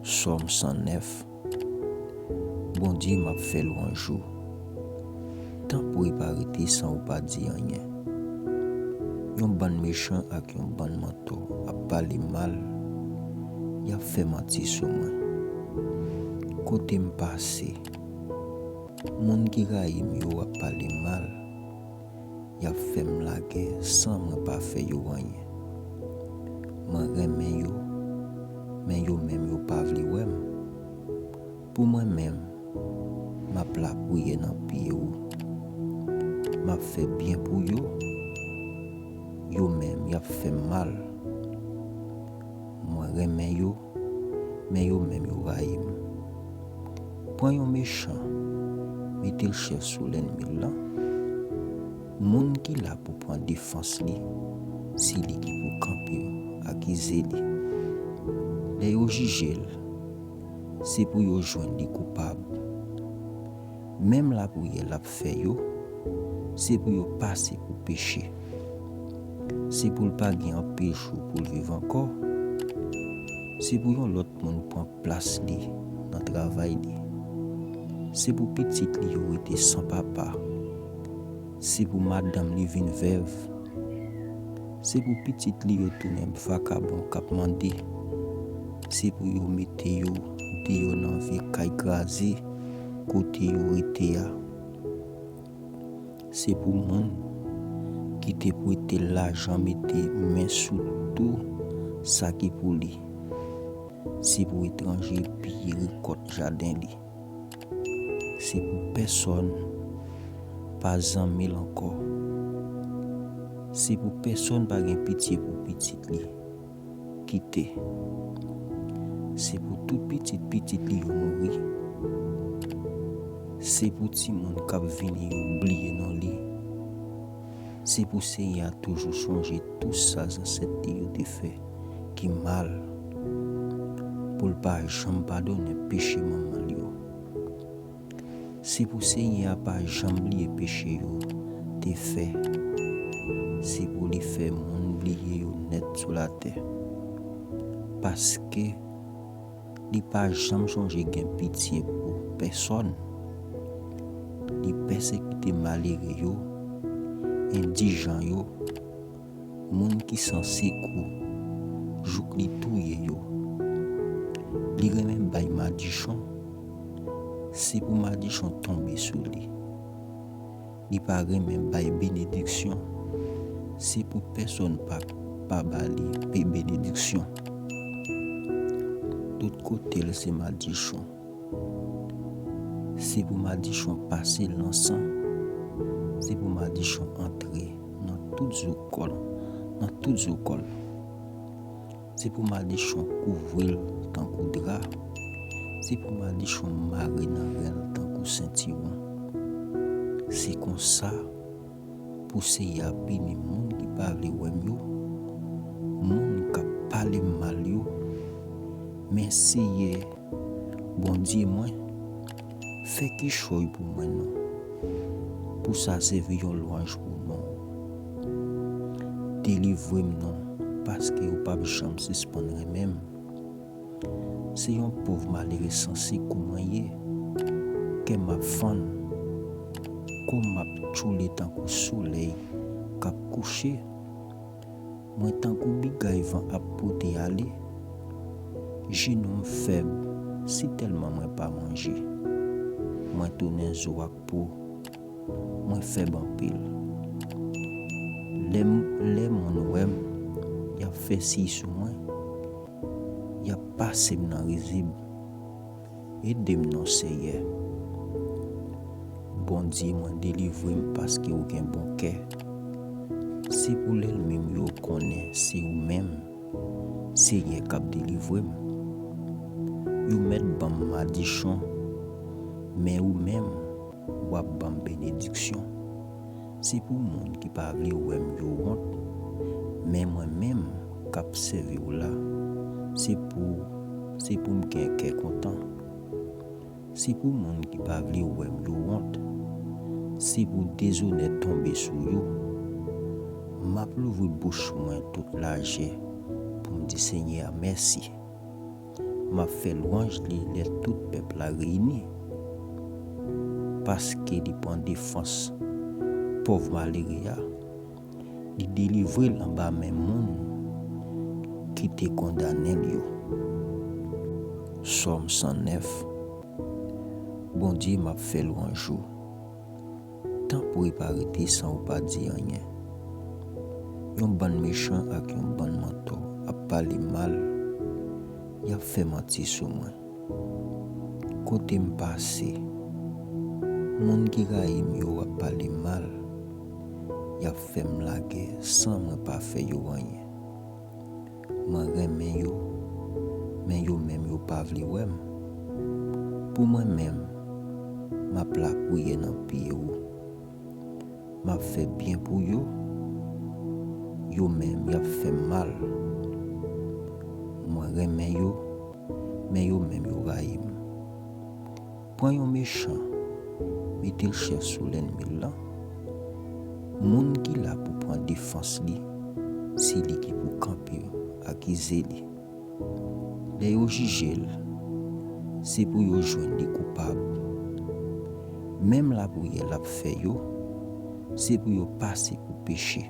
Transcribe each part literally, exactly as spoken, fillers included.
Sòm san nèf. Bondye, m ap fè lwanj ou. Tanpri pa rete san ou pa di anyen. Yon bann mechan ak yon bann mantò ap pale mal, y ap fè manti sou mwen. Kote m pase, moun ki rayi m yo ap pale mal, y ap fè m lagè san mwen pa fè yo anyen. Mwen renmen yo, men yo menm yo pa vle wè m. Pou mwen menm, m ap lapriyè nan pye ou. M ap fè byen pou yo, yo menm y ap fè m mal. Mwen renmen yo, men yo menm yo rayi m. Pran yon mechan, mete l chèf sou lènmi l lan. Moun ki la pou pran defans li, se li ki pou kanpe akize li. Lè yo jije l, se pou yo jwenn li koupab. Menm lapriyè l ap fè yo, se pou yo pase pou peche. Se pou l pa gen anpil jou pou l viv ankò. Se pou yon lòt moun pran plas li nan travay li. Se pou pitit li yo rete san papa. Se pou madanm li vin vèv. Se pou pitit li yo tounen vakabon k ap mande. Se pou yo mete yo deyò nan vye kay kraze kote yo rete a. Se pou moun ki te prete l lajan mete men sou tou sa ki pou li. Se pou etranje piye rekòt jaden li. Se pou pèsonn pa zanmi l ankò. Se pou pèsonn pa gen pitye pou pitit li kite. Se pou tout pitit pitit li yo mouri. Se pou timoun k ap vini yo bliye non li. Se pou Senyè a toujou sonje tou sa zansèt li yo te fè ki mal, pou l pa janm padonnen peche manman l yo. Se pou Senyè a pa janm bliye peche yo te fè. Se pou li fè moun bliye yo nèt sou latè. Paske li pa janm sonje gen pitye pou pèsonn. Li pèsekite malere yo, endijan yo, moun ki san sekou, jouk li touye yo. Li renmen bay madichon, se pou madichon tonbe sou li. Li pa renmen bay benediksyon, se pou pèsonn pa, pa ba li pe benediksyon. Tout kote l se madichon. Se pou madichon pase lansan. Se pou madichon antre nan tout zo kò l, nan tout zo kò l. Se pou madichon kouvri l tankou dra. Se pou madichon mare nan ren l tankou sentiwon. Se konsa pou Senyè a pini moun ki pa vle wè m yo, moun k ap pale m mal yo. Men Senyè, Bondye mwen, fè kichòy pou mwen non, pou sa sèvi yon lwanj pou non w. Delivre m non, paske ou p ap janm sispann renmen m. Se yon pòv malere san sekou mwen ye. Kè m ap fann. Kò m ap tchoule tankou solèy k ap kouche. Mwen tankou bigay van ap pote ale. Jenou m fèb, sitèlman mwen pa manje. Mwen tounen zo ak po. Mwen fèb anpil. Lè m, lè moun wè m, y ap fè siy sou mwen. Y ap pase m nan rizib. Ede m non, Senyè. Bondye mwen, delivre m paske w gen bon kè. Se pou lènmi m yo konnen se ou menm, Senyè, k ap delivre m. Yo mèt ban m madichon, men ou menm, w ap ban m benediksyon. Se pou moun ki pa vle wè m yo wont, men mwen menm k ap sèvi w la, se pou, se pou m gen kè kontan. Se pou moun ki pa vle wè m yo wont, se pou dezonè tonbe sou yo. M ap louvri bouch mwen tout lajè pou m di Senyè a mèsi. M ap fè lwanj li lè tout pèp la reyini. Paske li pran defans pòv malere a, li delivre l anba men moun ki te kondannen l yo. Sòm san nèf. Bondye, m ap fè lwanj ou. Tanpri pa rete san ou pa di anyen. Yon bann mechan ak yon bann mantò ap pale mal, y ap fè manti sou mwen. Kote m pase, moun ki rayi m yo ap pale mal, y ap fè m lagè san mwen pa fè yo anyen. Mwen renmen yo, men yo menm yo pa vle wè m. Pou mwen menm, m ap lapriyè nan pye ou. M ap fè byen pou yo, yo menm y ap fè m mal. Mwen renmen yo, men yo menm yo rayi m. Pran yon mechan, mete l chèf sou lènmi l lan. Moun ki la pou pran defans li, se li ki pou kanpe akize li. Lè yo jije l, se pou yo jwenn li koupab. Menm lapriyè l ap fè yo, se pou yo pase pou peche.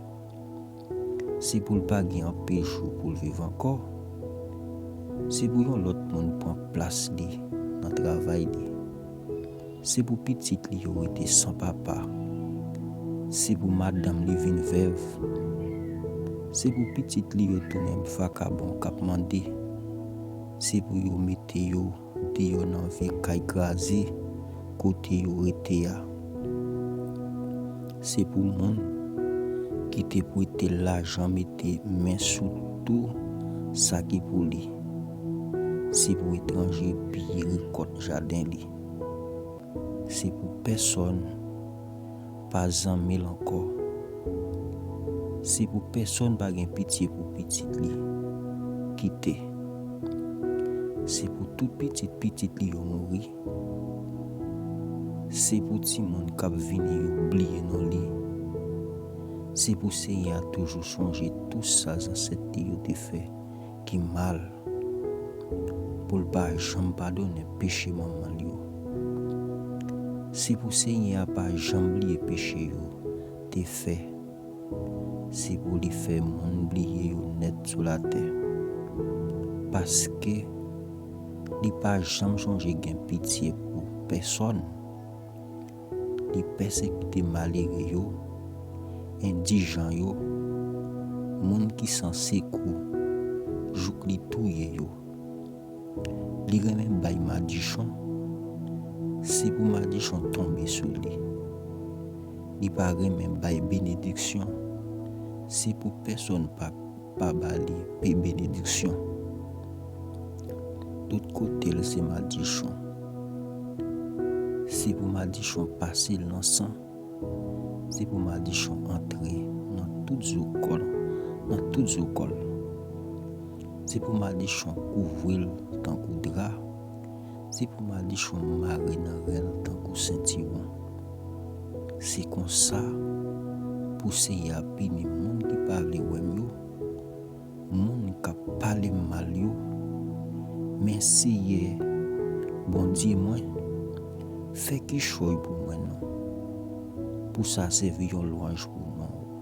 Se pou l pa gen anpil jou pou l viv ankò. Se pou yon lòt moun pran plas li nan travay li. Se pou pitit li yo rete san papa. Se pou madanm li vin vèv. Se pou pitit li yo tounen vakabon k ap mande. Se pou yo mete yo deyò nan vye kay kraze kote yo rete a. Se pou moun ki te prete l lajan mete men sou tou sa ki pou li. Se pou etranje piye rekòt jaden li. Se pou pèsonn pa zanmi l ankò. Se pou pèsonn pa gen pitye pou pitit li kite. Se pou tout pitit pitit li yo mouri. Se pou timoun k ap vini yo bliye non li. Se pou Senyè a toujou sonje tou sa zansèt li yo te fè ki mal, pou l pa janm padonnen peche manman l yo. Se pou Senyè a pa janm bliye peche yo te fè. Se pou li fè moun bliye yo nèt sou latè. Paske li pa janm sonje gen pitye pou pèsonn. Li pèsekite malere yo, endijan yo, moun ki san sekou, jouk li touye yo. Li renmen bay madichon, se pou madichon tonbe sou li. Li pa renmen bay benediksyon, se pou pèsonn pa, pa ba li pe benediksyon. Tout kote l se madichon. Se pou madichon pase l nan san. Se pou madichon antre nan tout zo kò l, nan tout zo kò l. Se pou madichon kouvri l tankou dra. Se pou madichon mare nan ren l tankou sentiwon. Se konsa pou Senyè a pini moun ki pa vle wè m yo, moun k ap pale m mal yo. Men Seyè, Bondye mwen, fè kichòy pou mwen non, pou sa sèvi yon lwanj pou non ou.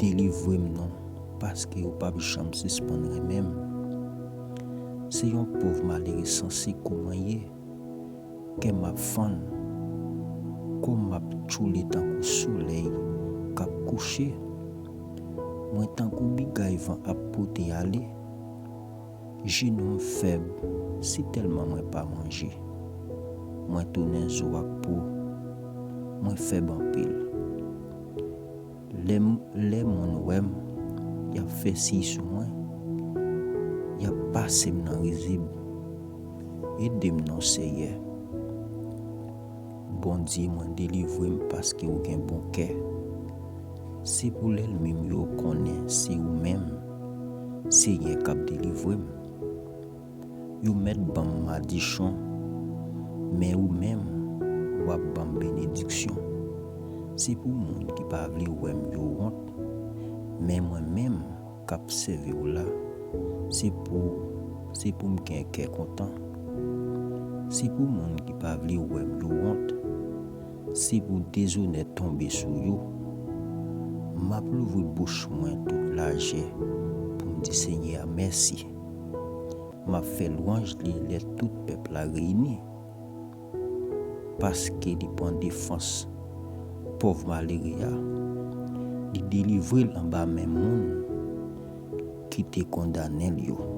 Delivre m non, paske ou p ap janm sispann renmen m. Se yon pòv malere san sekou mwen ye. Kè m ap fann, kò m ap tchoule tankou solèy k ap kouche. Mwen tankou bigay van ap pote ale. Jenou m fèb, si tèlman mwen pa manje. Mwen tounen zo ak po. Mwen fèb anpil. Lè m, lè moun wè m, y ap fè siy sou mwen, y ap pase m nan rizib. Ede m non, Seyè. Bondye mwen, delivre m paske ou gen bon kè. Se pou lènmi m yo konnen se ou menm, Seyè, k ap delivre m. Yo mèt ban m madichon, men ou menm, w ap ban m benediksyon. Se pou moun ki pa vle wè m yo wont, men mwen menm k ap sèvi w la, se pou Se pou m gen kè kontan. Se pou moun ki pa vle wè m yo wont. Se pou dezonè tonbe sou yo. M ap louvri bouch mwen tout lajè pou m di Senyè a mèsi. M ap fè lwanj li lè tout pèp la reyini. Paske li pran defans pòv malere a. Li delivre l anba men moun ki te kondannen l yo.